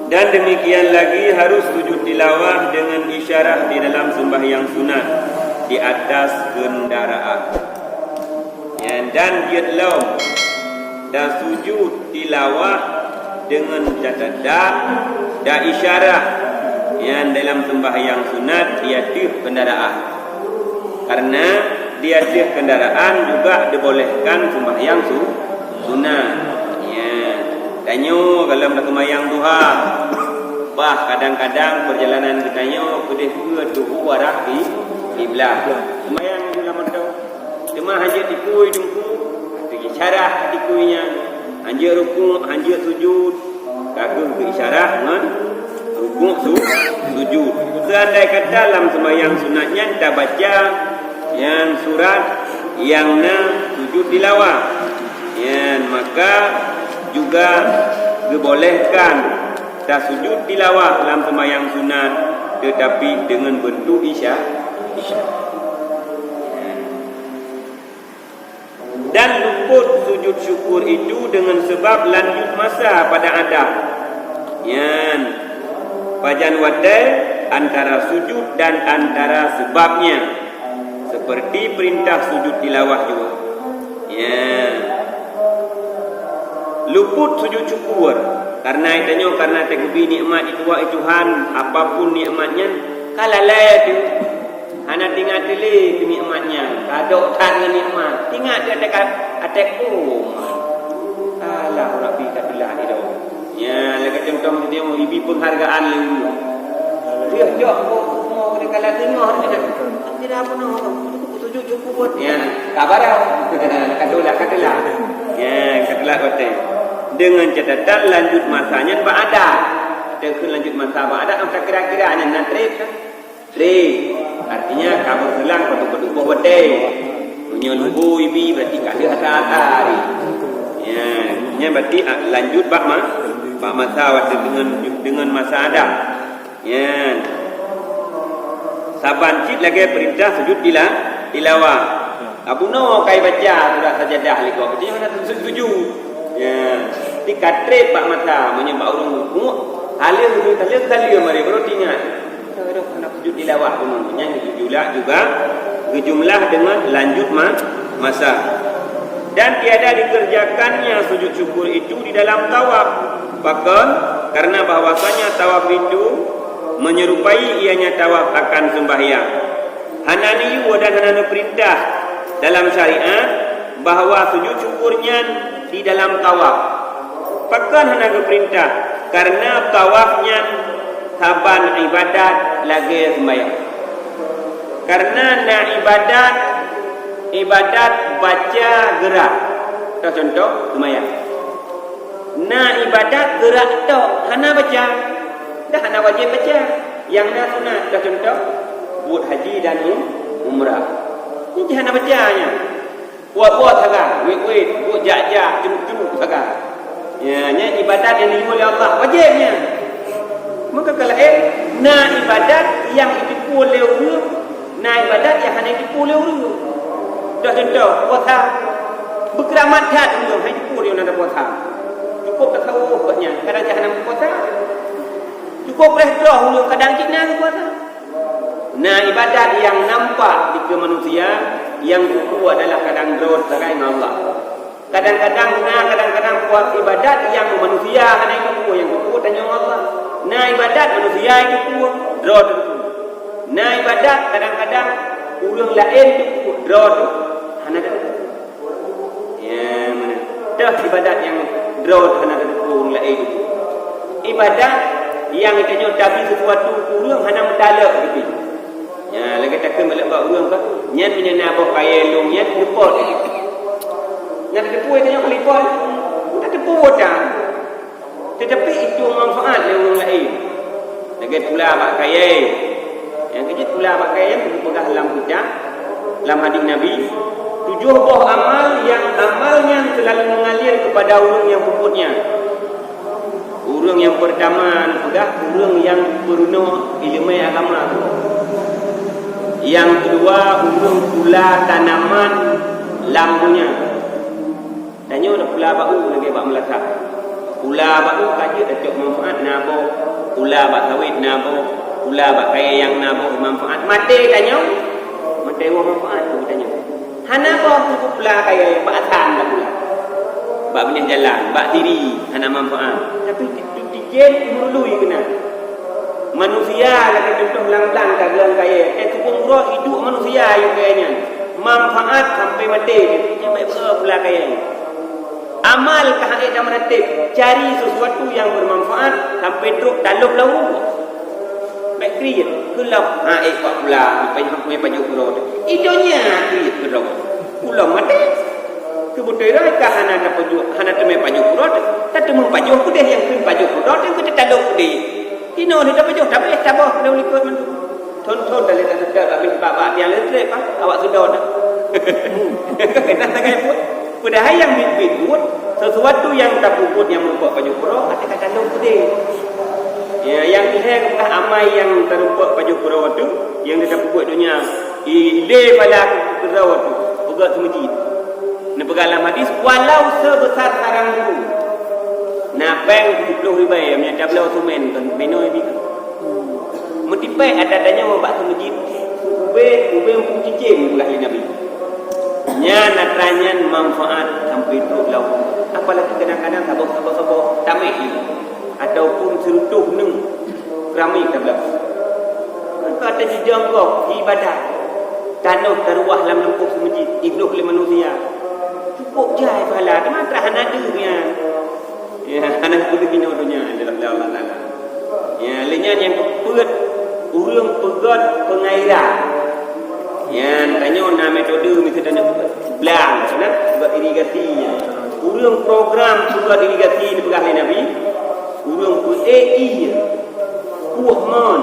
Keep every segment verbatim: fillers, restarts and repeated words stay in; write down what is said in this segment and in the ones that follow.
Dan demikian lagi harus sujud tilawah dengan isyarah di dalam sembahyang sunat di atas kendaraan. Ya, dan jeuet lom tasujud tilawah dengan catatan dan isyarah, ya, dalam sembahyang sunat di ateueh kendaraan. Karena di ateueh kendaraan juga dibolehkan sembahyang su-, sunat. Ya. Tanyoe kalau lam seumayang duha, bah kadang-kadang perjalanan geutanyoe keudeh keue tuhu arah ki-, kiblat. Seumayang di lam moto. Teuma hanjeuet tikui teungku, teuisyarah tikui nyan. Hanjeuet rukuk, hanjeuet sujud, ka kheueh geuisyarah ngon rukuk su-, sujud. Seandai kata lam seumayang sunat nyan tabaca nyang surat nyang na sujud tilawah, nyan maka juga geubolehkan tasujud tilawah lam seumayang sunat, tetapi dengan bentuk isya-, isyarah. Dan luput sujud syukur itu dengan sebab lanjut masa pada adat. Nyan, pajan watée antara sujud dan antara sebabnya, seperti perintah sujud tilawah juga. Ya. Luput sujud syukur, karena tanyoe, karena teugeubri nikmat di tuha Tuhan, apapun nikmat nyan, ka lalai tu. Hana teuingat lé keu nikmat nyan, ka dok that ngon nikmat. Teuingat di até ka-, até koma. Alah, Rabbi ka teulat di dok. Ya, lagée contoh tadi, ibi penghargaan lé ulôn. Dia jok kok semua kena kalah tengok ni. Tidak apa nak sujud syukur. Ya, ka barang. Ka teulat, ka teulat. Ya, ka teulat watée. Dengan catatan lanjut masa nyan bak adat. Teukeun lanjut masa bak adat, maka kira-kira nyan na treb kan? Treb. Artinya ka beuseulang padub-padub boh watée. Meunyoe luhô ibi berarti ka lheueh ata-ata hari. Ya, nyan berarti, ah, lanjut bak ma-, bak masa watée dengan, dengan masa adat. Nyan. Saban cit lagée perintah sujud tila-, tilawah. Ka bunoe ka ibaca surat sajadah likot, berarti hana sujud-sujud. Ya. Tapi ka treb bak masa, meunyoe bak ureuëng rukuk, haleuh, haleuh, haleuh mari baru teuingat. Hana sujud tilawah bunoe. Nyan geujumlah juga, geujumlah dengan lanjut ma-, masa. Dan tiada dikerjakannya sujud syukur itu di dalam tawaf. Pakon? Karena bahwasanya tawaf itu menyerupai ianya tawaf akan sembahyang. Hana neuyue dan hana neupeurintah dalam syariat bahwa sujud syukur nyan di dalam tawaf. Pakon hana geupeurintah? Karena tawaf nyan saban ibadat lagée sembahyang. Karena na ibadat, ibadat baca geurak. Toh contoh, sembahyang. Na ibadat geurak tok, hana baca. Dah hana wajéb baca. Nyang na sunat, toh contoh, buet haji dan um-, umrah. Nyan jih hana baca nyan. Buet-buet sagai, wét-wét, buet jak-jak, curuk-curuk sagai. Ya, nyan ibadat nyang neuyue lé Allah, wajéb nyan. Maka ka laén, na ibadat nyang jiteupeue lé ureuëng, na ibadat nyang hana jiteupeue lé ureuëng. Dah contoh, puasa. Beukeramat that ureuëng, hana jiteupeue lé ureuëng na puasa. Cukup tasawuf gobnyan, kadang cit hana puasa. Cukup reh droe ureuëng, kadang cit na puasa. Na ibadat nyang nampak dikeue manusia, nyang jiteupeue adalah kadang droe sagai ngon Allah. Kadang-kadang na, kadang-kadang buet ibadat nyang manusia hana jiteupeue, nyang jiteupeue tanyoe Allah. Na ibadat manusia jiteupeue, droe teupeue. Na ibadat kadang-kadang ureuëng laén jiteupeue, droe teupeue hana teupeue. Ya, meunan. Toh ibadat nyang droe hana teupeue ureuëng laén jiteupeue. Ibadat nyang tanyoe tabi sesuatu keu ureuëng hana meutalok teupeue. Ya, lagée takheun bak ureuëng ka, nyan meunyoe na boh kayée lôn nyan, leupot lagée. Nyan teupeue tanyoe leupot. Teupeue tan. Tetapi itu manfaat lé ureuëng laén. Lagée tula bak kayée. Nyang keujeuet tula bak kayée, geupeugah lam kitab, lam hadis Nabi, tujoh boh amal nyang amal nyan selalu mengalir kepada ureuëng nyang peubuet nyan. Ureuëng nyang peurtama neupeugah ureuëng nyang peurunoe iéleumé agama tu. Nyang keudua, ureuëng pula tanaman lam donya. Tanyoe na pula bak u lagée bak meulasah. Pula bak u ka jeuet tacok manfaat na boh, pula bak sawét na boh, pula bak kayée nyang na boh manfaat. Maté tanyoe, maté woe manfaat tu tanyoe. Hana boh tu pula kayée bak asan dah pula. Bak binéh jalan, bak siri hana manfaat. Tapi tu tijen meului keunan. Manusia lagée contoh lam blang ka geulang kayée, eh tubông uroe iduek manusia ayeueng kayée nyan. Manfaat sampai maté, nyan baik pula kayée. Amal ka hana ék tameuratéb, cari sesuatu nyang bermanfaat sampai trok talop lam rumoh. Bèk kriet, keu lom hana ék bak pula, sampai hana pajoh keudroe. I donya kriet keudroe. Ulôn maté. Keubeutôi rhoi ka hana tapajoh, hana teumé pajoh keudroe, tateumé pajoh keudeh nyang kheun pajoh keudroe, nyang keu tatalop keudeh. Inoe ni tapajoh, tabéh, taboh, lam likot mandum. Thon-thon dah lé taseudot, habéh bak-bak tiang listrik, bah, awak seudot dah. Kena sagai buet. Padahai nyang biet-biet buet, sesuatu nyang tapeubuet nyang meurumpok pajoh keudroe, até ka talop keudeh. Ya, nyang lhèe keubah amai nyang tarumpok pajoh keudroe tu, nyang tapeubuet donya, ilé pala keudroe tu, peugöt seumeujid. Neupeugah lam hadis, walau sebesar sarang burung. Na péng tujoh ploh ribèe, meunyo tabloe seumén kon, binoe bit. Meutipék ata tanyoe bak seumeujid, ubé, ubé muphom cicém, peugah lé Nabi. Nyan atra nyan manfaat sampai trok lam. Apalagi kadang-kadang saboh-saboh tamèh nyoe. Ataupun sireutoh neueng keramik tabloe. Maka ata jijanggob ibadat. Tanoh taruwah lam lumpôh seumeujid, ibloh lé manusia. Cukup jai pahala, teuma atra hana deuh nyan. Ya, hana geupeudeuh inoe donya, lé Allah Taala. Ya, lé nyan nyang keupeuet, ureueng peugöt peungairan. Nyan, tanyoe na metode miseue tanyoe blang, na peugöt irigasi nyan. Ureueng program peugöt irigasi dipeugah lé Nabi, ureueng peuék ié, puih mon.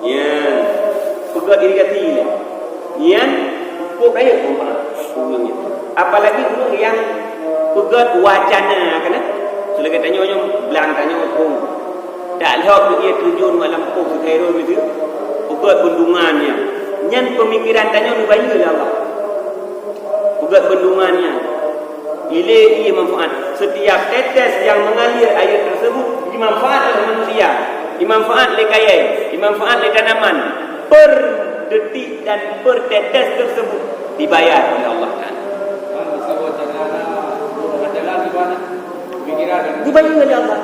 Nyan, peugöt irigasi nyan. Nyan, kok kayém manfaat ureueng nyan. Apalagi ureueng nyang peugöt wacana, kan, eh? Seulagèe tanyoe nyoe, blang tanyoe, oh. Tak lheueh keu ié teujun malam poh Khairul nyoe, peugöt bendungan nyan. Nyan peumikiran tanyoe neubayeue lé Allah. Peugöt bendungan nyan. Ilé ié manfaat. Setiap tetes yang mengalir air tersebut dimanfaat oleh manusia, dimanfaat lé kayèe, dimanfaat lé tanaman. Per detik dan per tetes tersebut dibayar oleh Allah Taala. Dibayar oleh Allah.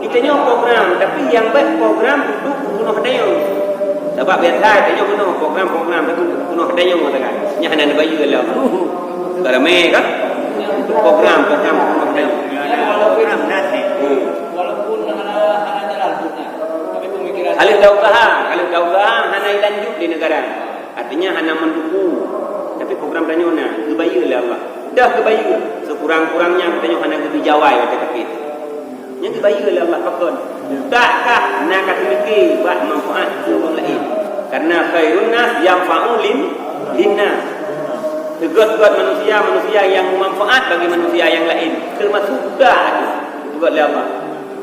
Kita nyoe program, tapi nyang bèk program untuk bunoh tanyoe. Sabab biasa tanyoe bunoh program-program tapi bunoh tanyoe mengatakan. Nyan hana neubayeue lom. Ka ramé kan? Untuk program, program bunoh tanyoe. Hmm. Walaupun hana, hana jalan pun, tapi pemikiran. Kalau dah usaha, kalau dah usaha hana dilanjut di negara. Artinya hana mendukung. Tapi program tanyoe na, geubayeue lé Allah. Dah geubayeue, sekurang-kurangnya tanyoe hana geubri jawai watèe sakét. Nyan geubayeue lé Allah pakon. Utak kah na ka teumike bak manfaat keu ureueng laén. Karena khairun nas yanfa'u lin, linnas. Seugöt-göt manusia, manusia nyang manfaat bagi manusia nyang laén. Teumasuk utak teuh. Seugöt lé Allah.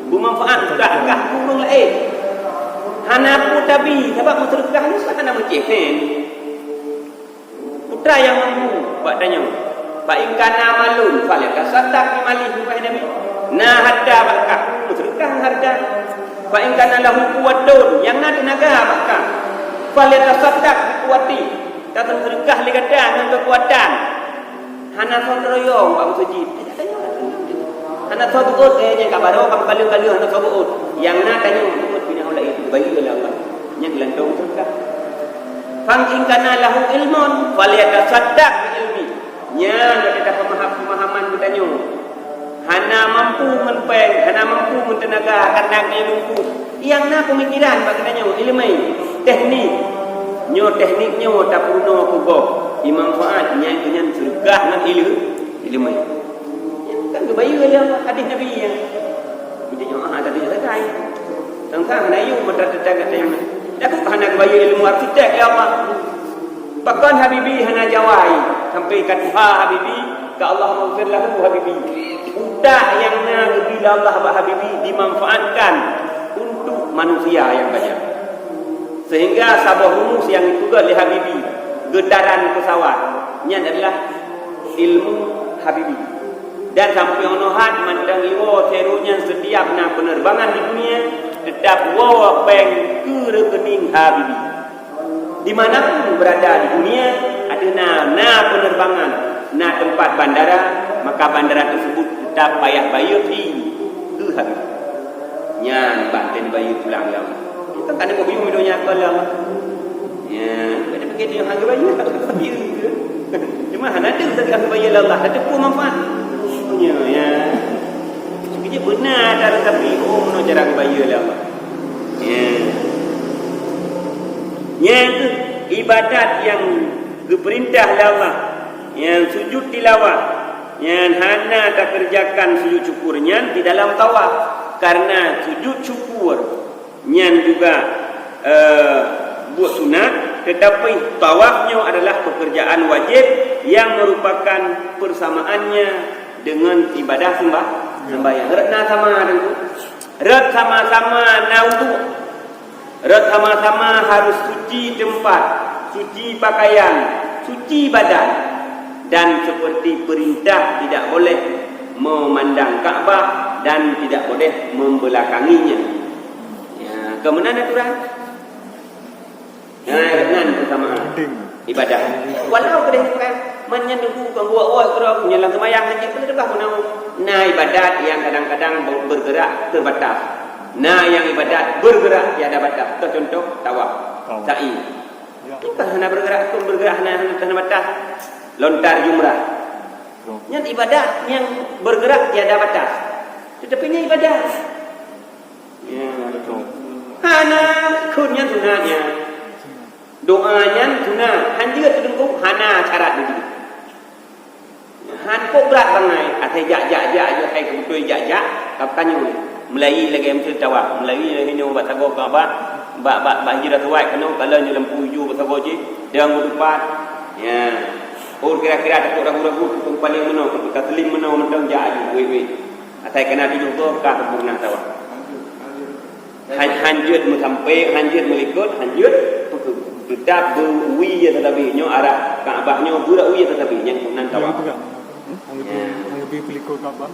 Beumanfaat utak kah keu ureueng laén. Hana peue tabi, sabab meuseudeukah nyoe hana meucéh. Putra nyang mampu bak tanyoe. Fa in kana malun falyatasaddaq bimalihi, wahai Nabi. Na hareuta bak kah, meuseudeukah ngon hareuta. Fa in kana lahu quwwatun, nyang na teunaga bak kah, falyatasaddaq biquwwatihi, taseudekah lé gata ngon keukuatan. Hana soe teuroyong bak meuseujid. Hana soe beuôt, eh, nyang ka barô ka peukaleuh-kaleuh, hana soe beuôt. Nyang na tanyoe beuôt pinah ulée, bayeue lé Allah. Nyan geulantong teuka. Fa in kana lahu ilmun, falyatasaddaq bi ilmi. Nyan, watée tapeumaham peumahaman geutanyoe. Hana mampu ngon péng, hana mampu ngon teunaga, karena geutanyoe lumpuh. Nyang na peumikiran bak geutanyoe, iéleumé, teknik. Nyoe teknik nyoe tapeurunoe keu gob, imanfaat, nyan keuh nyan seudeukah ngon ileu-, iéleumé. Nyan kan geubayeue lé hadis Nabi nyan. Geutanyoe, ah, tadi sagai. Teuntang hana yue meutra teuntang gata nyan. Takot hana geubayeue ilmu arsitek, ya Allah. Pakon Habibi hana jawai, sampai ka tuha Habibi, ka Allahummaghfir lahu Habibi. Utak nyang na geubri lé Allah bak Habibi dimanfaatkan untuk manusia nyang banyak. Sehingga saboh rumus nyang geupeugah lé Habibi, geutaran peusawat, nyan adalah ilmu Habibi. Dan sampoe 'oh noe hat mantong iwoe sero nyan setiap na penerbangan di dunia, tetap woe péng keu rekening Habibie. Di mana pun berada di dunia, ateueh na, na penerbangan, na tempat bandara, maka bandara tersebut tetap payah bayeue fee keu Habibie. Nyan bah teubayeue pulang lom. Kan ka neuboh yum donya kon lom. Ya, kada pikir dia hana bayeue, bayeue. Cuma hana ada usaha bayeue lom lah, ada pun manfaat. Ya, ya. Jadi benar cara tapi, oh, mana cara bayeue lom. Ya. Nyan tu ibadat yang geupeurintah lé Allah, nyan sujud tilawah, nyan hana takeureujakan sujud syukur nyan di dalam tawaf, karena sujud syukur nyan juga, eh, buet sunat, tetapi tawaf nyoe adalah pekerjaan wajib yang merupakan persamaannya dengan ibadah sembah-, sembahyang. Rot na sama, Teungku. Rot sama-sama na uduk. Rot sama-sama harus suci tempat, suci pakaian, suci badan, dan seperti perintah tidak boleh memandang Ka'bah dan tidak boleh membelakanginya. Ya, keu meunan aturan. Nah, rot nan pertama ibadah. Walau keudeh bukan, man nyan Teungku bukan buat-buat keudroe, nyan lam seumayang saja pun teuka pun na ibadat yang kadang-kadang bergerak terbatas. Na nyang ibadat bergerak tiada batas. Toh contoh, tawaf, Tawaf. Sa'i. Ya. Bukan hana bergerak, pun bergerak hana, hana, hana batas. Lontar jumrah. Betul. Nyan ibadat yang bergerak tiada batas. Tetapi nyan ibadat. Ya, betul. Hana, kun nyan sunat nyan. Doa nyan sunat. Han jeuet teudeunggok, hana syarat begitu. Han kok brat bangai, asai jak, jak, jak, jak, hai keubutôi jak, jak, ka tanyong. Meulayi lagèe meuseue tawaf, meulayi lagèe nyoe bak sagoe Ka'bah, bak, bak, bak Hijrah Aswad keunoe, kalon nyoe lampu ijo bak sagoe jih, dan geutupat. Ya. Oh, kira-kira takot ragu-ragu, keu paleng meunoe, keu taslim meunoe, mantong jak aju, weh, weh. Asai keu na tujoh goe ka sempurna tawaf. Han, han jeuet meusampék, han jeuet meulikot, han jeuet peukeuh. Teutap beu-, wie tatabi nyoe arah Ka'bah nyoe beurak wie tatabi nyang nan tawaf. Nyang leubeh, hmm? Nyang leubeh, nyang leubeh peulikot Ka'bah.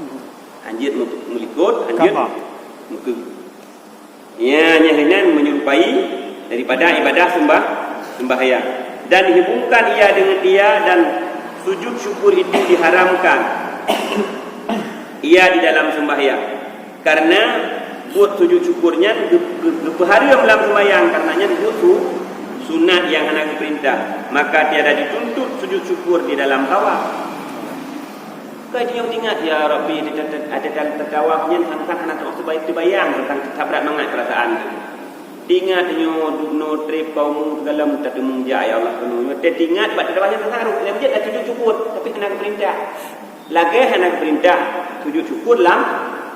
Han jeuet meu-, meulikot, han jeuet Ka'bah. Meukeuh. Ya, nyan hinan menyerupai daripada ibadah sembah-, sembahyang. Dan dihubungkan ia dengan ia dan sujud syukur itu diharamkan ia di dalam sembahyang. Karena buet sujud syukur nyan geu-, geu-, geupeuhareuem lam seumayang, karena nyan buet su-, sunat nyang hana geupeurintah, maka tiada dituntut sujud syukur di dalam tawaf. Keu tanyoe ingat, ya Rabbi, di, di, di, di dalam tawaf nyan teuntang hana teubayang, teuntang sabrat mangat peurasaan. Ingat nyoe, dunoe trép kaum dalam tateumeung jak, ya Allah, keunoe. Nyoe teuingat bak tawaf nyan teuhareuem, nyan jeuet sujud syukur, tapi hana geupeurintah. Lagèe hana geupeurintah sujud syukur lam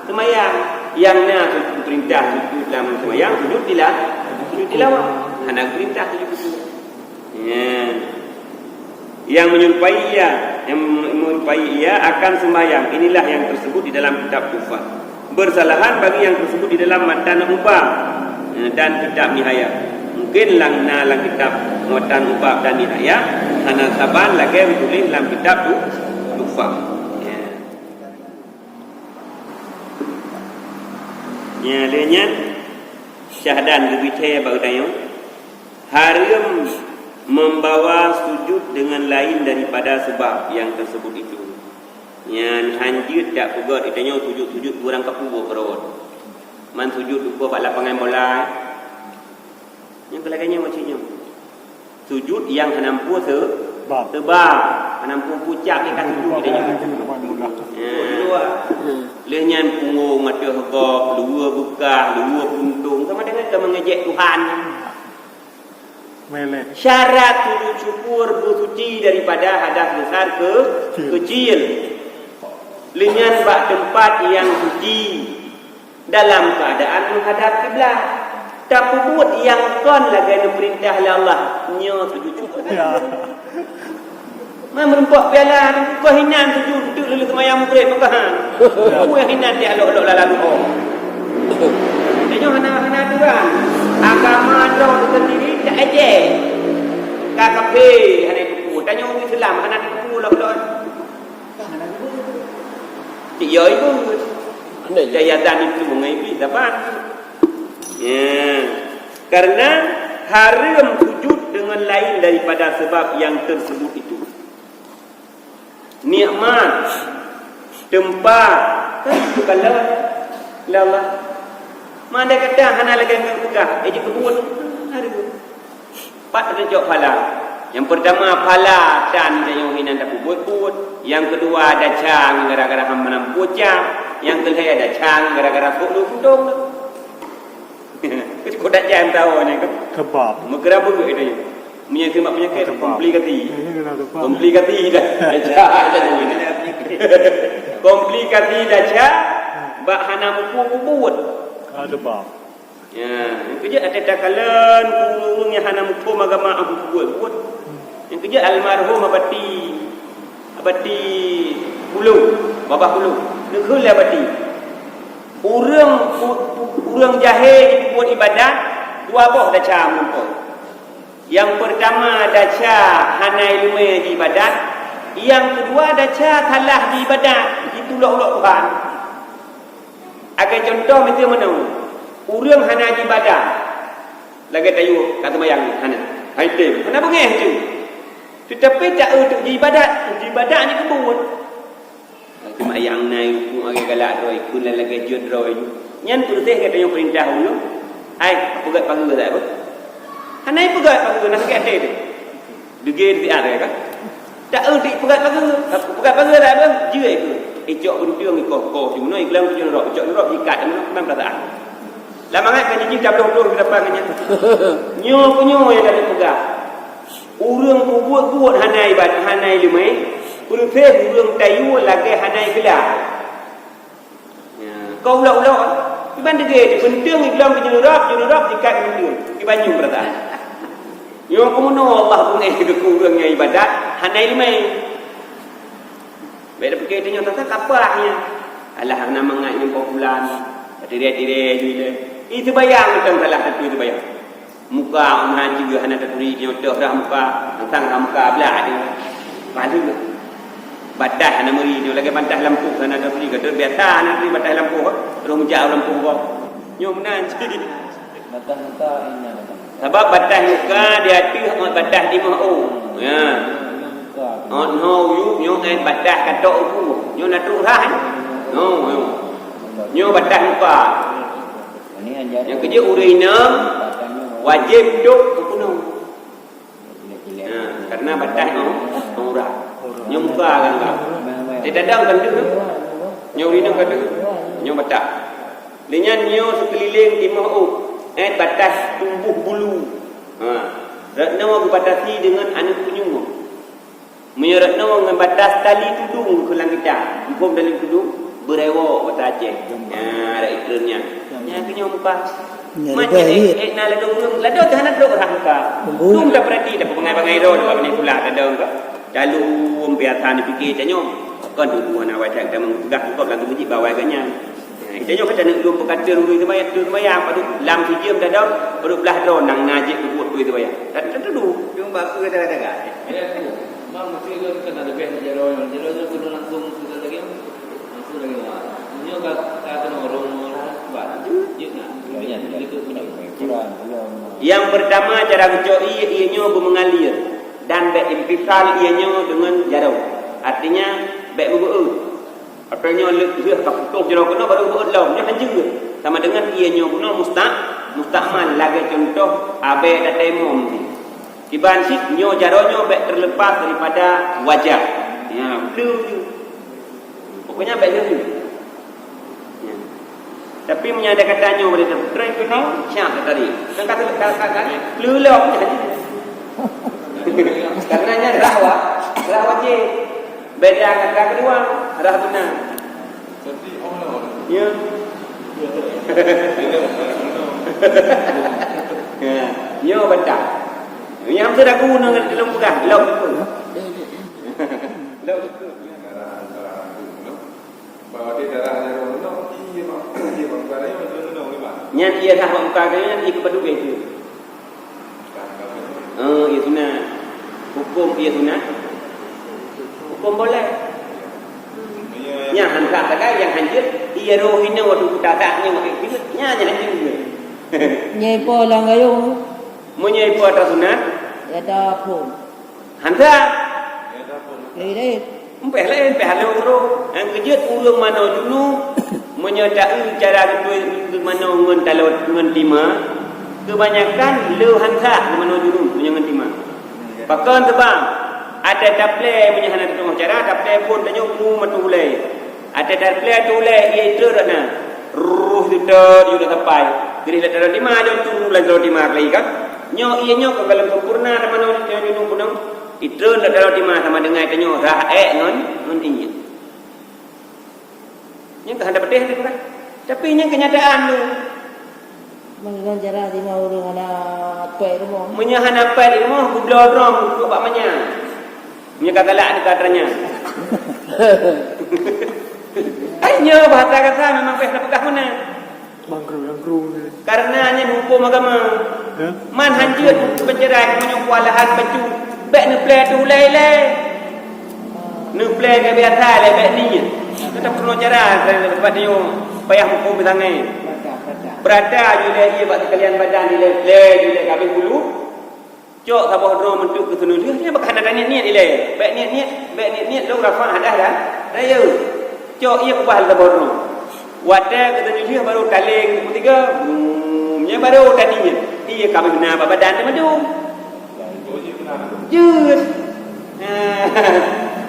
seumayang. Nyang na sujud peurintah sujud lam seumayang, sujud tila-, sujud tilawah. Hana geupeurintah sujud syukur. Ya. Yang menyerupai ia, yang menyerupai ia akan sembahyang. Inilah yang tersebut di dalam kitab Tuhfah. Bersalahan bagi yang tersebut di dalam matan Ubab, eh, dan kitab Nihayah. Mungkin lam, na lam kitab matan Ubab dan Nihayah, hana saban lagèe geutuléh lam kitab Tu-, Tuhfah. Ya. Ya, lé nyan syahdan geubri thèe bak geutanyoe. Hareuem membawa sujud dengan lain daripada sebab yang tersebut itu. Nyan han jeuet jak peugöt geutanyoe sujud-sujud ureueng kapeue keurot. Man sujud dukoe bak lapangan bola. Nyang keu lagèe nyan macam nyoe. Sujud nyang hana meupeue se-, Bab. Sebab. Hana meupeue pucak lé ka sujud geutanyoe. Bab. Ya. Lé nyan punggong ateueh gob, luweue beukah, luweue puntông, sama dengan ka meungejek Tuhan. Melek. Syarat sujud syukur beusuci daripada hadas besar ke Kecil. Kecil. Lé nyan bak teumpat nyang suci dalam keuadaan meuhadap kiblat. Tapeubuet nyang kon lagèe neupeurintah lé Allah, nyoe sujud syukur. Ya. Man meurumpok piala, keu hinan tuju, teuk lulus seumayang Maghrib, meukahan. Peue hinan teuh lok-lok lala duho. Tanyoe hana, hana aturan. Agama droe sendiri tak ejek. Ka kafé hana teupeu. Tanyoe ureueng Islam hana teupeu lok-lok. Kan hana teupeu. Ya, itu. Anda jaya dan itu mengaibih zaman. Ya. Karena haram sujud dengan lain daripada sebab yang tersebut itu. Nikmat, tempat, kan itu kalau Allah. Mana kata hana lagi yang peugah, eh, jikeubuet. Haram. Pat teucok phala. Nyang peurtama, phala tan tanyoe hinan tapeubuet-buet. Nyang keudua, desya gara-gara hana mampu desya. Nyang keulhèe, desya gara-gara kok lu kutong. Kok desya tahu ni kan? Sebab. Meukeurah beugeuh itu. Meunyoe keumat peunyakét, sebab. Komplikasi. Ini kena sebab. Komplikasi dah. Desya, desya ni. Komplikasi desya, bak hana mampu peubuet. Ah, sebab. Ya, nyang keujeuet até takalon ureueng-ureueng nyang hana muphom agama, abu buet-buet. Nyang keujeuet almarhum Abati, Abati Kulo, Babah Kulo. Neukheun lé Abati. Ureueng, u-, u-, ureueng jahé jibuet ibadat, dua boh desya meurumpok. Nyang peurtama desya hana ileumé jiibadat, nyang keudua desya salah jiibadat, jitulok-ulok Tuhan. Lagèe cuntoh miseue meunoe, ureueng hana jiibadat, lagèe tayue ka seumayang hana, hai tem, hana beungèh tu. Teutapi ta-eu teuk jiibadat, jiibadat jikeubuet. Cuma nyang na yue lagèe galak droe, ikun lagèe jeuet droe. Nyan peureuteh gata nyang peurintah ulôn, hai, peugöt pageue sabe. Hana peugöt pageue, na sakét até teuh. Deungon siat, ya kan? Tak eu dipeugah pageue, peugah pageue dah beuh, jeuet keu. Icok beunteng ikoh-koh di meunoe, igeulong keu nurok, icok nurok ikat di meunoe, memang perasaan. Lam mangat kan jijih tabloh-bloh di depan nyan. Nyoe keu nyoe nyang ka lheueh peugah. Ureueng peubuet-buet hana ibadat, hana ileumé, peureuteh ureueng tayue lagèe hana igeula. Ya, kau ulok-ulok, iban degé di beunteng, iglong di jeunurab, jeunurab ikat beunteng, di banyueng perasaan. Nyoe keumeunyoe Allah beungéh keu ureueng nyang ibadat, hana ileumé. Bèk tapikir tanyoe tata kapah nyan. Alah, hana mangat nyoe po bulan, tiré-tiré jih lé. Ih, teubayang mantong salah satu teubayang. Muka na jeuet hana taturi nyoe toh rhah muka, tantang rhah muka blah tu. Palu. Batas hana meuri nyoe lagèe batas lampôh hana taturi. Ka biasa hana turi batas lampôh, terus meujak lampôh gob. Nyoe meunan cit. Batas muka ingat. Sabab batas muka di ateueh ngon batas di meuh. Ya. Ngon ho uyuek nyoe ngon batas katok uku. Nyoe na trok rhah. Nyoe, nyoe. Nyoe batas muka. Nyang keujeuet ureueng inong wajéb dok meukeunong. Nah, karena batas ngon aurat. Nyoe muka kan ka. Di dadong kan deuh. Nyoe ureueng inong kan deuh. Nyoe batas. Lé nyan nyoe seukeulileng di meuh ôk. Eh, batas tumbuh bulu. Ha. Rot nyoe geubatasi deungon aneuk punyueng. Meunyoe rot nyoe ngon batas tali tudong keu lam kitab. Huköm tali tudong, beurewok basa Aceh. Nyan, ada ikreun nyan. Nyan keu nyoe muka. Nyan mat leubeh jih, jih. Eh, na ladôm ureueng, ladôm teuh hana trok rhah muka. Embun. Dum tapeurati, tapeue bangai-bangai droe, tapeue nyoe pula ladôm ka. Lalu biasa neupiké tanyoe. Kon tutoe hana wajéb tamong peugah, huköm lam teumeujieb bawai geuh nyan. Nah, tanyoe ka taneuk dum peukateun ureueng seumayang, ureueng seumayang, padub lam sijeuem tadong, padub blah droe nang na jeuet peubuet ureueng seumayang. Tan-, tan tudu. Cuma baku kata-kata. Memang mesti kan, kan ada beh jalan, jalan tu kena langsung sudah lagi. Langsung lagi wah. Nyoe ka, ka kena orang orang bah. Jeuet nah. Jadi tu punya. Yang pertama, cara geucok ié, ié nyoe beumeungalir dan bèk infisal ié nyoe deungon jaroe. Artinya, bèk meubeuet. Atau nyoe lheueh, lheueh ka putôh jaroe keunoe baru beuet lom, nyoe hanjeuet. Sama dengan ié nyoe keunoe musta-, mustakmal lagèe cuntoh abèe tatayamum jih. Kiban cit nyoe jaroe nyoe bèk terlepas daripada wajah. Ya, peue tu. Pokoknya bèk lheueh. Ya. Tapi meunyoe ada kata nyoe boleh terputra keunoe, siap tadi. Kan kata, kata, kata, lulok. Karena nyan rhah wa-, rhah wajéb. Beda ngon ka keudua, rhah beuna. Ya. Ya, nyoe bantah. Nyang sudah guna ngon dalam peugah, lom. Lom. Nyan ié rhah bak muka geuh nyan ié keu padub ié tu. Eh, ié sunat. Huköm ié sunat. Huköm boleh. Nyan hana Sagai nyang hanjeuet, iya roh inoe watèe kutatap nyoe, nyan nyang hanjeuet. Nyai po lam gayong. Meunyoe po atra sunat, ya dah pun. Hansa. Jadi, Mpéh laén, mpéh hana uroe. Nyang keujeuet ureueng manoe junub, meunyoe taeu cara geutui manoe ngon talot ngon tima, keubanyakan le hansa manoe junub meunyoe ngon tima. Pakon teubang, até taplè meunyoe hana teutu'oh cara, taplè phon tanyoe peue meutu'oh ulèe. Até taplè tu'oh ulèe, ié treuk na. Ruh teutot yue sampai. Jadi lé talot tima, jom turu lam talot tima kali kan. Nyoe ié nyoe kon galom sempurna na manoe nyoe junub punong. Itreun lam talot tima sama dengan tanyoe rah ék ngon, ngon ié. Nyan ka hana patéh teuh kan. Tapi nyan kenyataan tu. Meunan cara tima ureueng hana pèt rumoh. Meunyoe hana pèt rumoh, gubloe droe meukeubak manyak. Meunyoe ka galak ni ka tranya. Ai nyoe bahasa kata memang payah tapeugah meunan. Mangkru, mangkru. Karena nyan huköm agama. Ya. Man hanjeuet peucerai meunyoe kualahan bacut. Bèk neuplè teuh ulèe-ulèe. Neuplè ka biasa lé bèk niet. Tetap peurunoe cara, tempat nyoe payah huköm misangai. Berada julè ié bak sekalian badan dilèe, plè julè kabeh bulu. Cok saboh droe meunteuk keu seuneulheueh, nyan bak hana niet-niet ilèe. Bèk niet-niet, bèk niet-niet lôn rafa' hadah dah rayeuk. Cok ié kubah lé saboh droe. Watèe keu seuneulheueh barô taleng keu tiga, brum, nyan barô taniet. Ié ka meunan bak badan teuh mandum. Jeuet.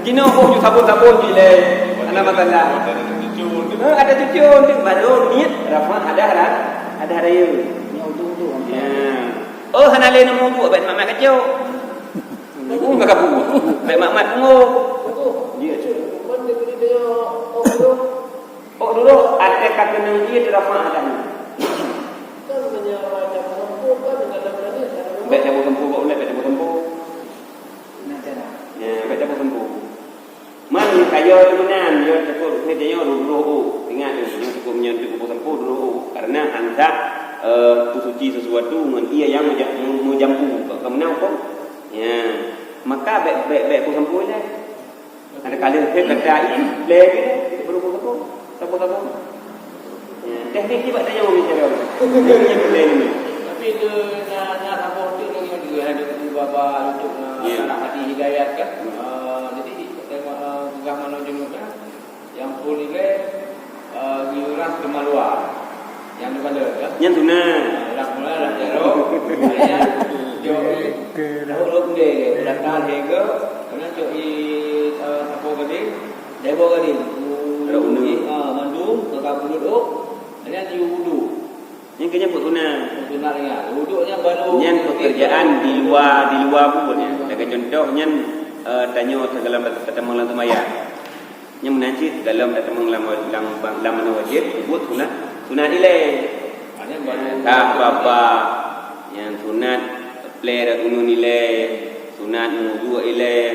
Jinoe boh ju sabon-sabon ju ilèe. Hana masalah. Ha, ada cucun tu barô niet rafa' hadah dah, hadah rayeuk. Nyan uduk tu. Ya. Oh, hana lé neumudu, bèk mat-mat kacok. Neumudu ka kabu. Bèk mat-mat pungo. Iya. Oh, dulu ada kata nang dia terapa ada. Bèk cabut tempo, bèk ulèe, bèk cabut tempo. Ya, bèk cabut tempo. Man, kayô lé meunan, nyoe takot, nyoe, nyoe, dudoh, oh. Ingat, nyoe, nyoe takot, nyoe, takot, sampoe dudoh, oh. Karena handak, eh, peusuci sesuatu ngon ié nyang meuja-, meu-, meujampu. Ka meunan, kok? Ya. Maka, bèk, bèk, bèk, peusampoe ilèe. Ada kali, eh, kata, ih, lé, gitu, baru peusampoe. Sampoe-sampoe. Ya, teknik ni bak tanya orang bicara. Teknik ni boleh ni. Tapi tu na, na saboh tu lagi ada, ada baba untuk, uh, ya, salah hati hidayat kan. Uh, jadi, tengok, uh, peugah manoe junub kan. Yang pun ilèe, uh, ngiurang kemaluan. Yang dibala kan. Nyan sunat. Uh, dah mula dah jaro. Yang jok i. Tahu lo bendè ke. Datang ke. Kena jok i, uh, sapo gading. Debo gading. Ada unu. Uh, mandum, ke kabulu tu. Hanya di wudu. Nyan keuh nyan buet sunat. Sunat ringan. Wuduk nyan baru. Nyan pekerjaan di luar, di luar buet nyan. Lagèe contoh nyan, eh, tanyoe teugalam tateumang lam seumayang. Nyan meunan cit teugalam tateumang lam, lam, lam manoe wajéb, buet sunat, sunat ilèe. Ah, nyan baru. Tah baba. Nyan sunat plè rot gunong ilèe, sunat meuwudhu ilèe,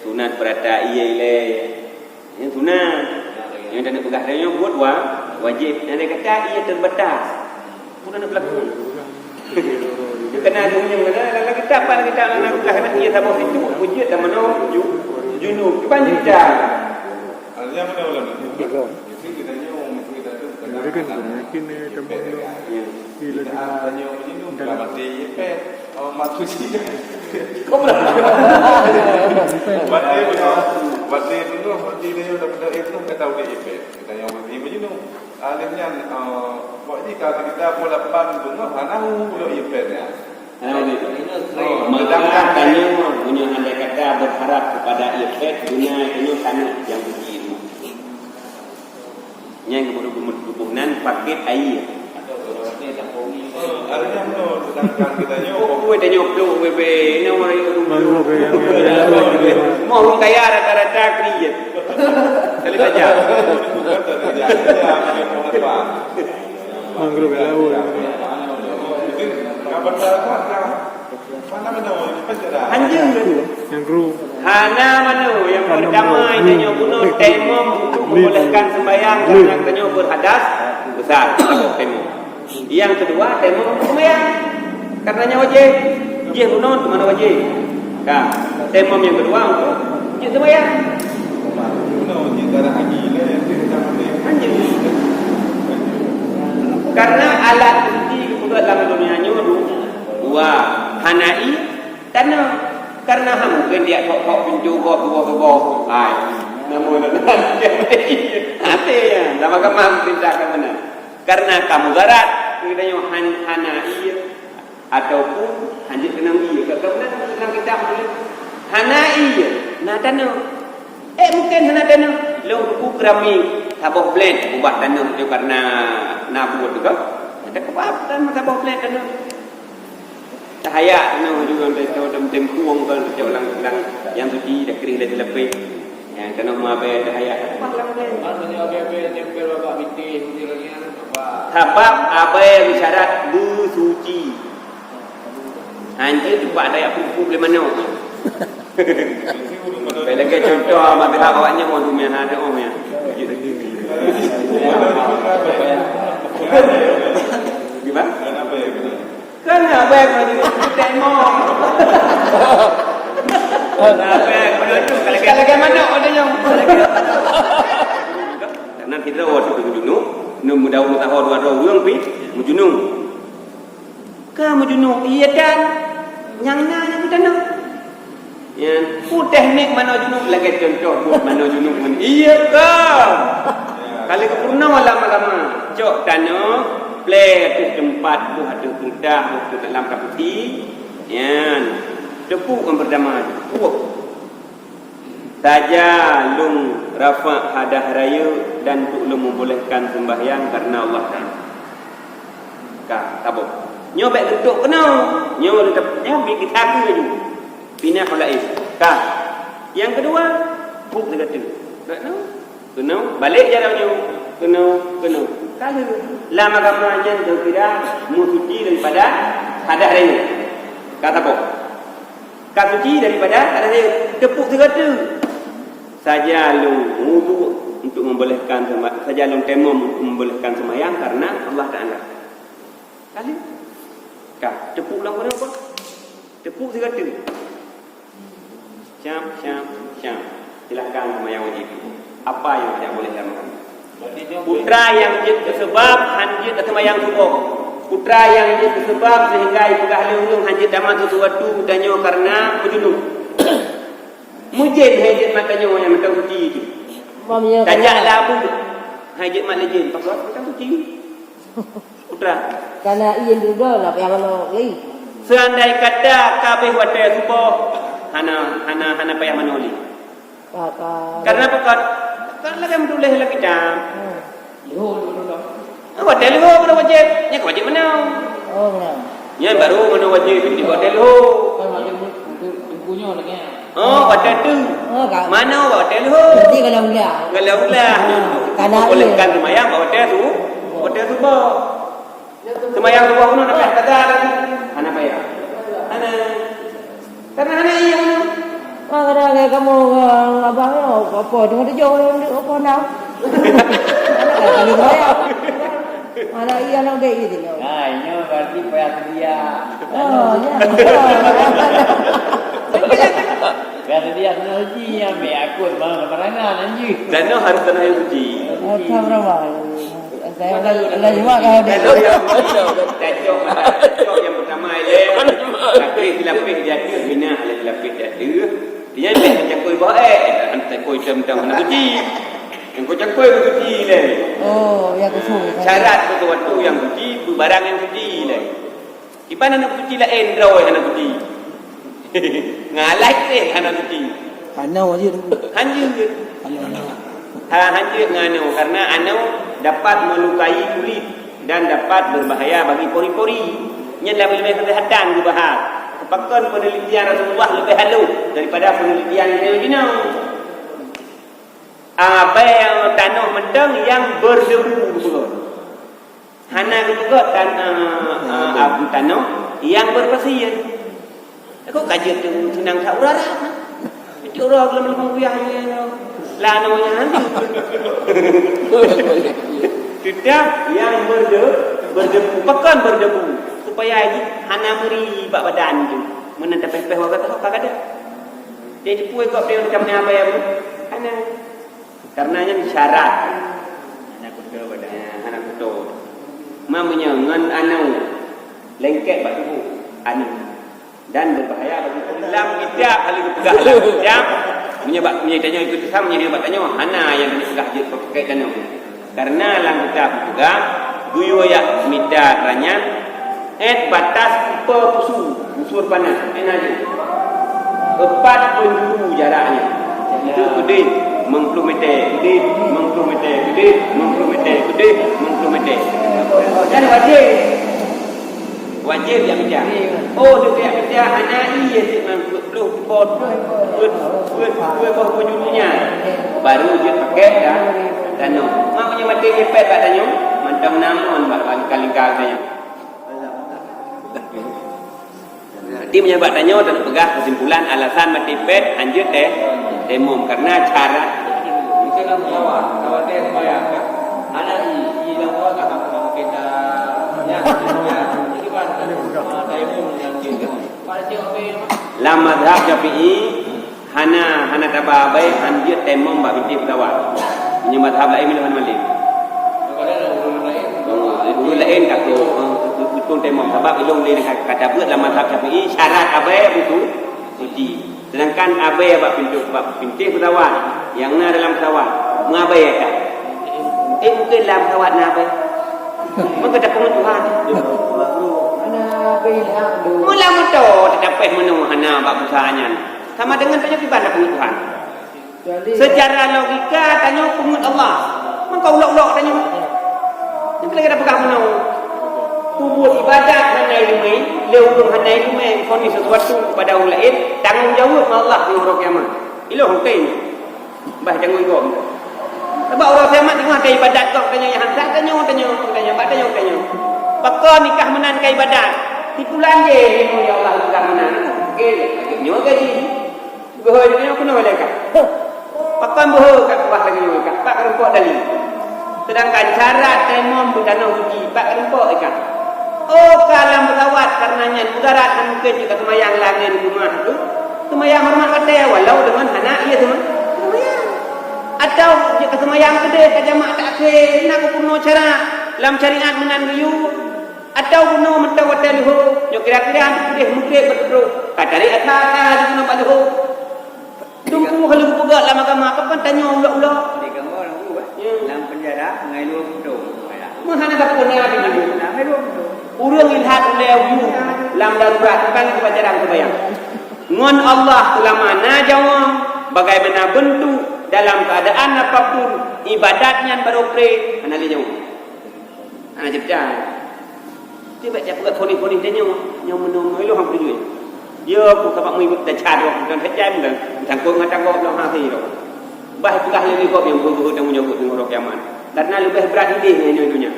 sunat peurata ié ilèe. Nyan sunat. Nyang taneuk peugah tanyoe buet wa-, wajéb. Nyang kata ié teubatas. Bukan aneuk pelaku. Kena dunia mana, dalam kitab, dalam kitab, dalam kitab, kena ié saboh itu, wujud dan mano, ju-, junub. Bukan tidak. Artinya mana ulama? Jadi kita nyoe, mesti kita tu, Jadi kan, yakin, eh, tempat Ya. Di lagi Kita tanya macam tu, dalam bukan mati ipek. Oh, mati. Kau pernah? Mati betul. Mati betul, mati dia udah betul itu, kata udah ipek. Kita yang mati macam tu. Akhirnya, eh, buat ni kalau kita pun lapan bunga, mana pula ipeknya? Hana udép. Oh, maka tanyoe, meunyoe andai kata berharap kepada ipek, dunia itu sangat yang begitu. Nyan geubeudoh nan paket aie. Ada yang tu, sedangkan kita nyoe. Oh, kue dah nyoe peluk bebe. Ini orang yang peluk. Mau orang kaya rata-rata kriet. Kali saja. Mangrove laut. Hanjeuet. Nyang kru. Hana manoe. Yang pertama, tanyoe bunoe tayamum untuk membolehkan sembahyang karena tanyoe berhadas besar. Tayamum. Yang kedua, tayamum untuk sembahyang. Karena nyan wajéb. Jih bunoe tu mana wajéb. Ka. Tayamum yang kedua untuk jih sembahyang. Bunoe jih darah haji lah, yang tu macam mana? Karena alat suci geupeugah lam donya nyoe du-, dua, hana ié, taneuh. Karena hana mungkin dia kok-kok pintu gob dua gob. Hai, namun hati ya, sama kemam perintah ke mana? Karena kamu garat, kita nyoe han-, hana ié, ataupun hanjeuet keunong ié. Ka, ka meunan dalam kitab tuléh, hana ié, na taneuh. Eh, mungkin hana taneuh. Lôn teupeu keramik, saboh blét ubah taneuh tu karena na buet tu kan. Ada kebab dan saboh blét taneuh. Cahaya taneuh juga dari tahu dalam tempuang kan, cok lang-lang yang suci dah kering dari telepih. Yang taneuh mabe cahaya. Kebab lang blét. Maksudnya abai-abai tempel babah bintéh, putih lagi, apa? Sabab abai meuisyarat beusuci. Hanjeuet teupeu ada yang pupuk lé manok. Lagèe contoh, mata awak nyoe mau dunia ada oh ya. Gimana? Kan abang mau jadi temo. Abang mau jadi kalau lagèe manok ada yang. Karena kita waktu meujunub, neu meudaun taho dua dua ureueng pi meujunub. Ka meujunub, iya dan nyang na nyang geutaneuh. Ya, peue teknik manoe junub lagèe contoh buet manoe junub ngon iya ka. Ka lheueh geupeurunoe lam agama, cok taneuh, plè ateueh teumpat, boh ateueh peutah, boh ateueh dalam kaputi. Nyan, teupeu ngon beurdamai. Puih. Saja lôn rafa' hadah rayeuk dan untuk lôn meubolehkan seumbahyang karena Allah Taala. Ka, saboh. Nyoe bèk geutok keunoe. Nyoe lôn tap-, nyoe bèk geutakeu laju. Pinah u laén. Ka. Nyang keudua, buet lagèe tu. Keunoe, keunoe, balek jaroe nyoe. Keunoe, keunoe. Ka lheueh. Lam agama nyan geukira meusuci daripada hadah rayeuk. Ka saboh. Ka suci daripada hadas rayeuk. Teupeu sigoe teuk. Saja lôn wudu untuk membolehkan sema-, saja lôn temom untuk membolehkan sembahyang karena Allah Taala. Kali. Ka, teupeu lam ureueng apa? Teupeu sigoe teuk. Syam, syam, syam. Silakan sembahyang wajib. Apa yang tidak boleh dalam agama? Putra nyang jeuet keu seubab, han jeuet keu seumayang suboh. Putra nyang jeuet keu seubab seuhingga jipeugah lé ureueng han jeuet tamah sesuatu geutanyoe kareuna meujunub. Mujén han jeuet mata nyoe nyang mantong suci tu. Tajak labu, han jeuet mat lé jén, pakon mantong suci. Putra. Kana ié dudoe na payah manoe lé. Seandai kata ka abéh watèe suboh, hana, hana, hana payah manoe lé. Ka, ka. Karena apa kan? Kan lagèe meutuléh lam kitab. Hmm. Leuhô dulu dong. Ah, watèe leuhô baru wajéb. Nyan ka wajéb manoe. Oh, ya. Nyan baru manoe wajéb, jadi watèe leuhô. Kan wajéb untuk, untuk punyo lagi. Oh, watèe tu. Oh, ka. Manoe watèe leuhô. Berarti kalau ulah. Kalau ulah. Ah, karena bolehkan iya. Semayang watèe tu, watèe suboh. Seumayang dua bunoe na payah tada lagi. Hana payah. Hana. Karena hana iya bunoe. Wah, kadang kayak kamu, eh, abang lo, apa, tengah tujuh, apa, enam. Hana kali seumayang. Hana iya, nak dek gitu, lo. Nah, ini berarti payah sedia. Oh, ya. Payah sedia kena uji, ya, ambil akun, malah sembarangan, anjing. Dan lo harus kena uji. Astagfirullah. Saya udah, udah jua kau dia. Kalau yang, cocok, cocok yang pertama, ya. Lapis, lapis di ateueh, minah, lapis di ateueh. Dia cakui baik, eh. Cakui macam-macam, nak suci. Yang kau cakui, kau suci, leh. Oh, ya, khusus. Syarat sesuatu yang suci, barang yang suci, leh. Kiban aneuk suci laén droe hana suci. Ngalai teh hana suci. Hana wajib tu. Hanjeuet. Hana, hana. Ha, hanjeuet ngon anoe, karena anoe dapat melukai kulit dan dapat berbahaya bagi pori-pori. Nyan lam ilmu kesehatan dibahas. Pakon penelitian Rasulullah lebih halus daripada penelitian Sayyidina. Abai nyang tanoh mantong nyang berdebu, betul. Hana geupeugah tan-, eh, eh, tanoh nyang berpasir. Kok ka jeuet tu seunang that ureueng Arab, nah? Itu ureueng lom-lom kuyah, lah, namanya nanti. Tetap nyang berde-, berdebu, pakon berdebu, supaya jih hana meuri bak badan tu. Meunan tapéh-péh warga tahu ka kada. Jadi, pue kok dia macam ni apa ya, Bu? Hana. Karena nyan syarat. Hana kuto badan. Ya, hana kuto. Ma meunyoe ngon anoe lengket bak tuboh aneuk dan beubahaya bagi tuboh. Lam kitab, hana geupeugah lam kitab. Meunyoe bak, meunyoe tanyoe ikut Islam, meunyoe bak tanyoe hana nyang geupeugah jeuet pakèk tanyoe. Karena lam kitab geupeugah, geuyue jak mita ranyan, ét batas ipe pusu, busur panas, ét na jeuet. Empat penjuru jaraknya. Itu keudeh meuplôh meter, keudeh meuplôh meter, keudeh meuplôh meter, keudeh meuplôh meter. Dan wajéb. Wajéb jak mita. Oh, tu jak mita, hana ié cit ngon peuet ploh pot. Peuet, peuet, peuet boh penjurunya. Baru jeuet pakèk dan tanoh. Mak meunyoe maté jipet bak tanyoe, mantong namon bak lingka-lingka tanyoe. Jadi meunyoe bak tanyoe, tapeugah keusimpulan alasan maté pet hanjeuet tayamum karena cara. Lam mazhab Syafi'i, hana, hana taba abai hanjeuet tayamum bak bintéh pesawat. Meunyoe mazhab laén, meunyoe hana malém. Ureueng laén takot, eh, beutôi tayamum. Sabab ilôn lé ka, ka tabeuet lam mazhab Syafi'i, syarat abai beutôi suci. Sedangkan abai bak pintu, bak bintéh pesawat, nyang na dalam pesawat, meuabai ka. Eh, mungkin lam pesawat na abai. Maka tapeungeut Tuhan. Meulam moto tatapéh meunoe hana bak busa nyan. Sama dengan tanyoe kiban tapeungeut Tuhan. Secara logika, tanyoe peungeut Allah. Maka ulok-ulok tanyoe. Nyan lagèe tapeugah meunoe. Peubuet ibadat hana ileumèe, lé ureueng hana ileumèe, fonis sesuatu kepada ureueng laén, tanggong jaweueb ngon Allah di uroe kiamat. Ilôn hukém. Bah tanggong jaweueb. Sebab uroe kiamat teungoh taibadat kok tanyoe nyang hantat tanyoe, tanyoe, tanyoe, bak tanyoe, tanyoe. Pakon nikah meunan ka ibadat? Sipulan jih ilmu ya Allah nikah meunan. Oke, nyoe gaji. Beuhe nyoe keunoe lé kah. Pakon beuhe ka keubah lagèe nyoe kah? Bak keureumpok tali. Sedangkan syarat tayamum beutanoh suci, bak keureumpok ikan. Oh, ka lam pesawat, karena nyan mudarat, hana mungken jeuet ka seumayang lam nyan di rumoh tu. Seumayang horeumat watèe, walau deungon hana ié seuma-, seumayang. Atau jeuet ka seumayang keudeh, ka jamak takhir, na keupeue cara lam syariat meunan geuyue. Atau bunoe mantong watèe leuhô, nyoe kira-kira keudeh meugreb bak troh, ka tarek asa, asa di bunoe bak leuhô. Dumpeue hana geupeugah lam agama, pakon tanyoe ulok-ulok? Di kamoe lam guru, eh. Hmm. Lam penjara, ngai dua puluh tahun. Meuhana sapeue na di guru. Ngai dua puluh tahun. Ureueng ilhad ulèe uju lam darurat, bukan di pelajaran sembahyang. Ngon Allah seulama na jaweueb, bagaimana bentuk, dalam keadaan apapun, ibadat nyan baroe pré, hana lé jaweueb. Hana jeuet. Tieb-tieb peugah ponis-ponis tanyoe, nyoe meunoe-meunoe ilôn hana peutujue. Dia pun sabab meuibu teucad, bukan teucad, bukan sangkot ngon tanggong lom hase lom. Bah peugah lé gob nyang beuhe-beuhe tanggong jaweueb di uroe kiamat. Karena leubeh brat idéh ngon nyoe donya.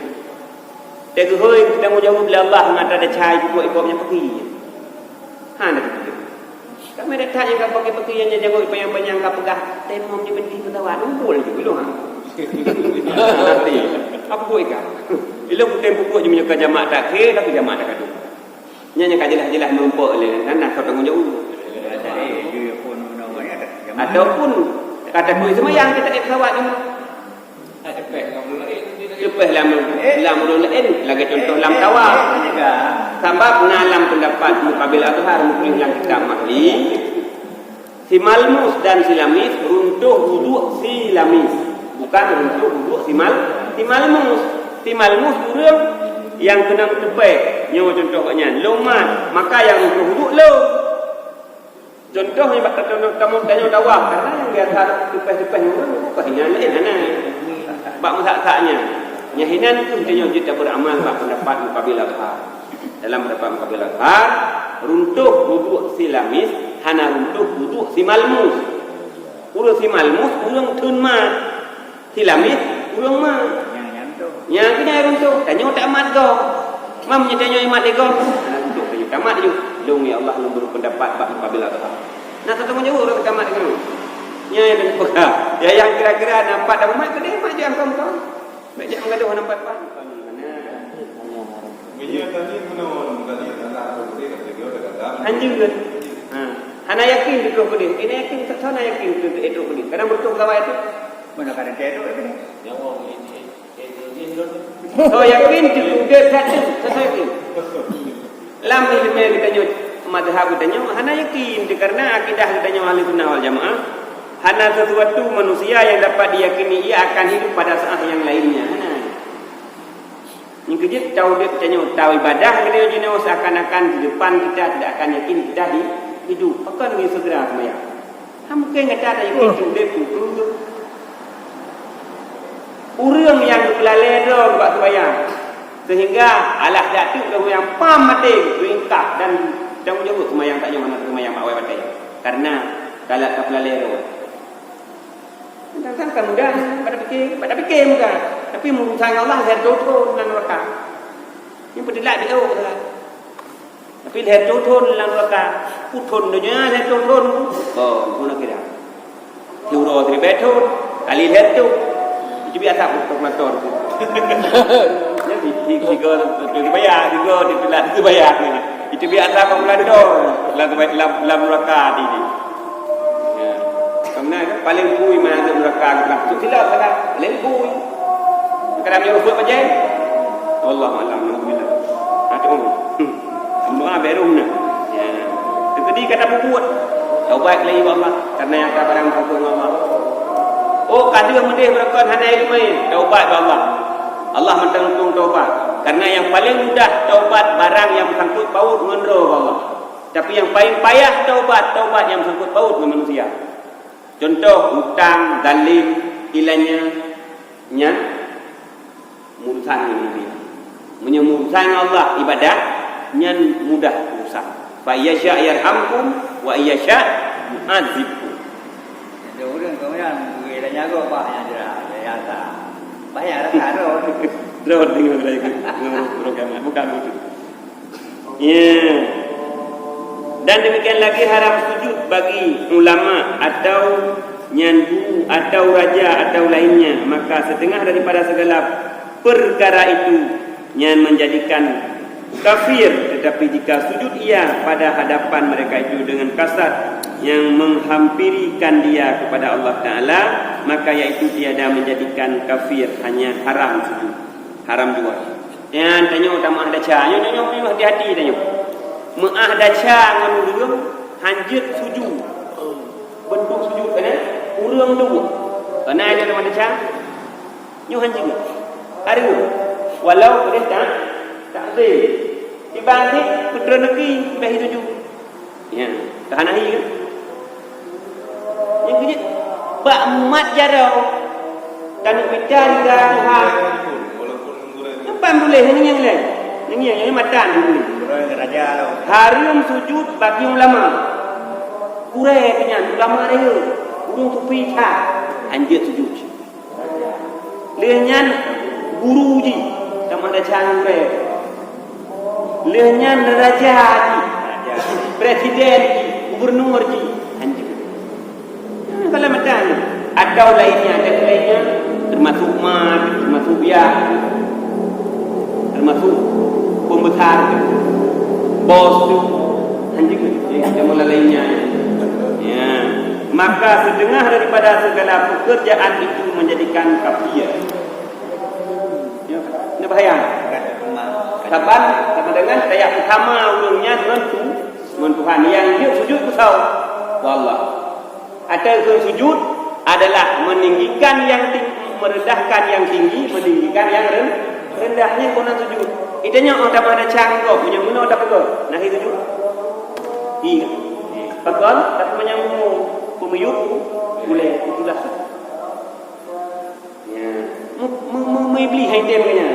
Teuhôi tanggong jaweueb lé Allah ngon atra desya ibu-ibu nyang peuki. Hana teupeugah. Kami dak that nyang ka pakai-pakai nyang jago panyang-panyang ka peugah, "Tayamum di bintéh pesawat." Umpul ju, ilôn ha. Apa buat ikan? Ilôn putih pupuk je meunyoe ka jamak takhir, tapi jamak takadum. Nyan nyang ka jeulaih-jeulaih meurumpok lé, nan na tanggong jaweueb. Ataupun kata kui seumayang kita naik pesawat ni. Leupah lam, lam ureueng laén, lagèe contoh lam tawaf. Sabab na lam peundapat Muqabil Azhar, meutuléh lam kitab Mahli, si Malmus dan si Lamis runtoh wuduk si Lamis, bukan runtoh wuduk si Mal-, si Malmus. Si Malmus ureueng nyang keunong teupèe, nyoe contoh gobnyan, lôn mat, maka nyang runtoh wuduk lôn. Contoh nibak tanyoe, tanyoe, tanyoe tawaf, karena nyang biasa teupèh-teupèh ureueng, bukan hinan laén hana. Bak meusak-sak nyan. Nyang hinan keuh tanyoe jeuet tabeuramal bak peundapat Muqabil Azhar. Dalam peundapat Muqabil Azhar, runtoh wuduk si Lamis hana runtoh wuduk si Malmus. Ureueng si Malmus ureueng theun mat. Si Lamis ureueng mat. Nyang, nyang tu. Nyang keuh nyang runtoh, tanyoe tamat gob. Mam nyoe tanyoe imat lé gob. Nah, runtoh tanyoe tamat ju. Lôn, ya Allah, lôn beureupeudapat bak Muqabil Azhar. Nah, tanggong jaweueb ureueng tamat lé gob. Nyan nyang peugah. Ya, nyang kira-kira nampak dah umat keudeh, mat ju angkong-kong. Bèk jak meugadoh nampak-nampak. Nah. Meunyoe tadi meunoe, tadi adalah. Hanjeuet. Ha. Hana yakin teutroh keudeh. Hana yakin, soe na yakin teutroh keudeh. Kadang beutôi gawai tu. Mana kadang teutroh keudeh. Soe yakin, udeb that, soe yakin. Lam ileumèe geutanyoe, mazhab geutanyoe hana yakin, karena akidah geutanyoe Ahli Sunnah wal Jamaah, hana sesuatu manusia yang dapat diyakini ia akan hidup pada saat yang lainnya. Hana. Nyang keujeuet, taudeb tanyoe, taibadah geutanyoe jinoe seakan-akan di depan kita tidak akan yakin kita di hidup. Pakon geuseugeura seumayang? Hana mungken gata tayakin udeb peue. Ureueng nyang geupeulalèe droe bak seumayang, sehingga alah jak teuk ureueng nyang pam maté, ringkah dan tanggung jaweueb seumayang tanyoe hana seumayang bak watèe, karena galak tapeulalèe droe. Kadang-kadang kan mudah, pada pikir, pada pikir mudah. Tapi urusan Allah, saya tutup nan neraka. Ini pedelak dia, oh, tapi lhèe thôn lam neraka, peuthôn donya lhèe thôn. Oh, guna kira. Siuroe siribèe thôn, kali lhèe thôn. Itu biasa peuthôn motor tu. Jadi, tiga, tiga bayar, tiga, tiga bayar. Itu biasa peuthôn lam, lam, lam neraka ni. Ya. Karena kan paling bui mana ada neraka, neraka. Tu silap kan? Paling bui. Kadang meunyoe rumput pajan? Wallahu a'lam, naudzubillah. Ha, tu. Hmm. Semua berung na. Ya. Teukeudi ka tapeubuet. Taubat lagi bak Allah. Karena nyang ka barang huköm Allah. Oh, ka deuh meudeh beureukat hana ileumèe. Taubat bak Allah. Allah mantong taubat. Karena nyang paling mudah taubat barang nyang beusangkut paut ngon droe bak Allah. Tapi nyang paling payah taubat, taubat nyang beusangkut paut ngon manusia. Contoh, utang, zalim, ilanya, nyan urusan ngon Nabi. Meunyoe urusan ngon Allah, ibadah, nyan mudah urusan. Fa yasya yarhamkum wa yasya yu'adzibkum. Ada orang kau yang gue dah nyago bah yang jerah, ya ya. Banyak rasa roh. Roh dengan mereka. Bukan begitu. Ya. Dan demikian lagi haram sujud bagi ulama atau nyan guru atau raja atau lainnya, maka setengah daripada segala perkara itu nyan menjadikan kafir. Tetapi jika sujud ia pada hadapan mereka itu dengan kasar yang menghampirikan dia kepada Allah Ta'ala, maka iaitu tiada menjadikan kafir, hanya haram sujud. Haram jua. Nyan tanyoe tameu'ah desya. Nyoe, nyoe, nyoe, nyoe hati-hati tanyoe. Meu'ah desya ngon ureueng hanjeuet sujud. Bentuk sujud keunan ureueng duek. Keunan nyoe tameu'ah desya. Nyoe hanjeuet. Hareuem. Walau boleh tak, takzim. Iban ni putra negeri beh sujud. Ya, tahan ahi kan? Nyang keujeuet, bak mat jaroe, taneuk mita ninggai Tuhan. Nyoe pan buléh, ngieng lé. Ngieng, ngieng mata ni. Hareuem sujud bagi ulama. Gurèe nyan, ulama rayeuk. Ureueng sufi that. Hanjeuet sujud. Lheueh nyan guru jih, tamanda cangkée. Lheueh nyan raja jih, presiden jih, gubernur jih. Hanjeuet. Nah, kalau macam ni. Atau lainnya, ada lainnya, termasuk mat, termasuk ya, termasuk pembesar, bos tu. Hanjeuet. Ya, ada mula lainnya. Ya. Maka setengah daripada segala pekerjaan itu menjadikan kafir. Ya, ini bahaya. Saban sama dengan kayak utama ulungnya dengan tu, dengan Tuhan yang dia sujud besar. Wallah. Atau sujud adalah meninggikan yang tinggi, merendahkan yang tinggi, meninggikan yang ren-, rendahnya guna sujud. Itanya orang tak ada cangkok, punya guna tak pegang. Nah, itu sujud. Iya. Pegang, tapi menyambung pemiyup, boleh, itulah sujud. Ya. Mu-, mu-, mu-, mu Iblis hai tem kena.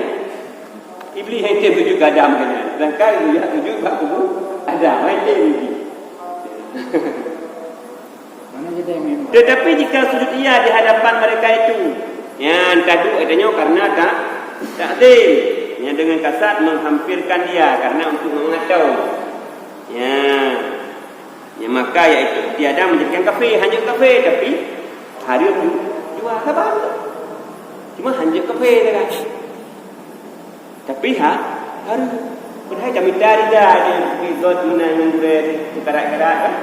Iblis hai tem sujud gadam kena. Sedangkan dia sujud bak kubu Adam, hai tem Iblis. Mana jadi yang memang? Tetapi jika sujud ia di hadapan mereka itu, ya, tadu adanya karena tak, takzim. Ya, dengan kasar menghampirkan dia karena untuk mengatau. Ya. Ya, maka iaitu tiada menjadikan kafir, hanjeuet kafir, tapi hareuem ju-, jua saban. Cuma hanjeuet kafir kan. Tapi ha, hareuem. Padahai kami tak rida je, ikot meunan ngon gurée, ikarat-karat kan.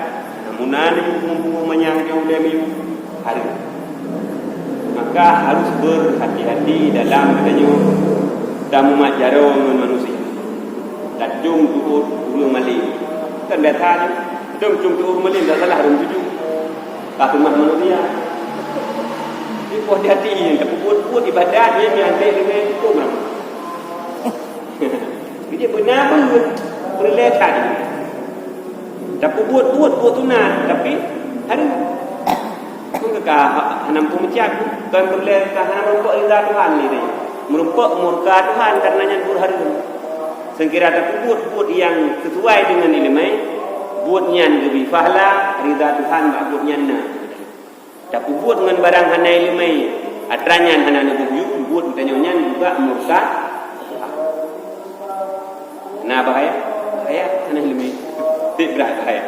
Meunan ni buku-buku manyang ke ulée miyueb. Hareuem. Nah, Ka harus berhati-hati dalam geutanyoe tamumat jaroe ngon manusia. Tacöm tuôt ureuëng malém. Kan biasa nyoe, tacöm tuôt ureuëng malém, dak salah ureuëng tuju. Ka teumah manusia. Jadi, hati-hati, tapeubuet-buet ibadat, nyan, nyan, nyan, nyan, huköm ramah. Jadi, beuna beuet, peureulée that. Tapeubuet-buet, buet sunat, tapi hareuem. Meukeukah hana meupeumeucak, bukan peureulée ka hana meurumpok rida Tuhan lé nyan. Meurumpok murka Tuhan, karena nyan buet hareuem. Seukira tapeubuet buet nyang sesuai deungon iéleumé, buet nyan geubri pahala, rida Tuhan bak buet nyan na. Tapeubuet ngon barang hana iéleumé, atra nyan hana neubeuet yum, buet geutanyoe nyan juga murka. Na bahaya? Bahaya, hana iéleumé. Cit brat bahaya.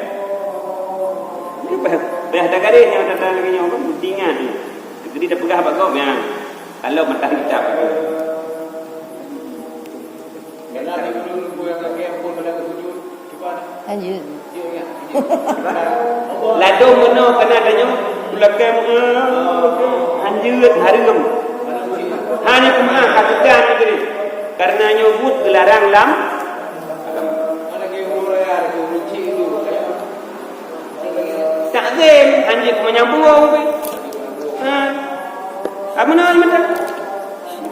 Ini payah, payah tagadeh nyang tanda lagée nyoe, kan? Beutingat ni. Jadi tapeugah bak gob, ya. Kalau mata kitab. Lanjut. Ladôm meunoe kana tanyoe, lakée meu'ah, hanjeuet, hareuem. Hana peue ka teuka nyan tadi. Karena nyoe buet geularang lam agama. Takzim, hanjeuet meunyoe buet. Ha. Apa nama mata?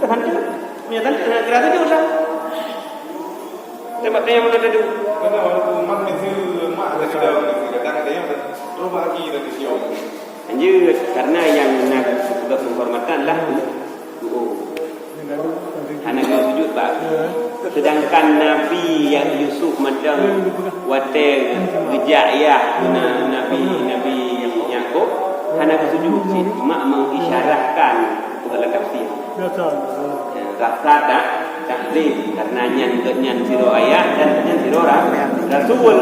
Hanjeuet. Meunyoe kan kena kira tujuh lah. Tembak tanya mana tadi? Kena walaupun mak nasi, mak nasi dalam nasi, kadang ada yang terubah lagi dari siang. Lanjut, karena yang Nabi sebut penghormatan lah tu. Oh. Hana geusujut bak. Sedangkan Nabi Yusuf mantong watée geujak yah guna Nabi, Nabi Yakub, hana geusujut cit, cuma mengisyarahkan dalam tafsir. Rasa tak takzim, karena nyan geuhnyan sidroe ayah dan geuhnyan sidroe ra-, rasul.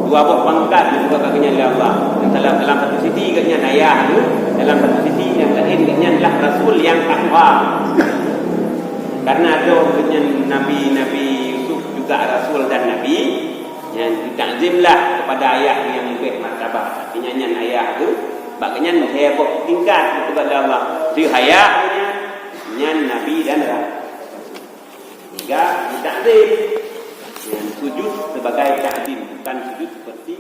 Dua boh pangkat dipeugah bak geuhnyan lé Allah. Dan dalam, dalam satu sisi geuhnyan ayah tu, dalam satu sisi yang lain geuhnyan adalah rasul yang takwa. Karena ada geuhnyan Nabi, Nabi Yusuf juga rasul dan nabi, yang ditakzimlah kepada ayah yang lebih martabat. Artinya nyan ayah tu, bak geuhnyan lhée boh tingkat dipeugah lé Allah. Si ayah geuhnyan, nyan nabi dan ra-, Tiga, ditakzim. Yang sujud sebagai takzim, bukan sujud seperti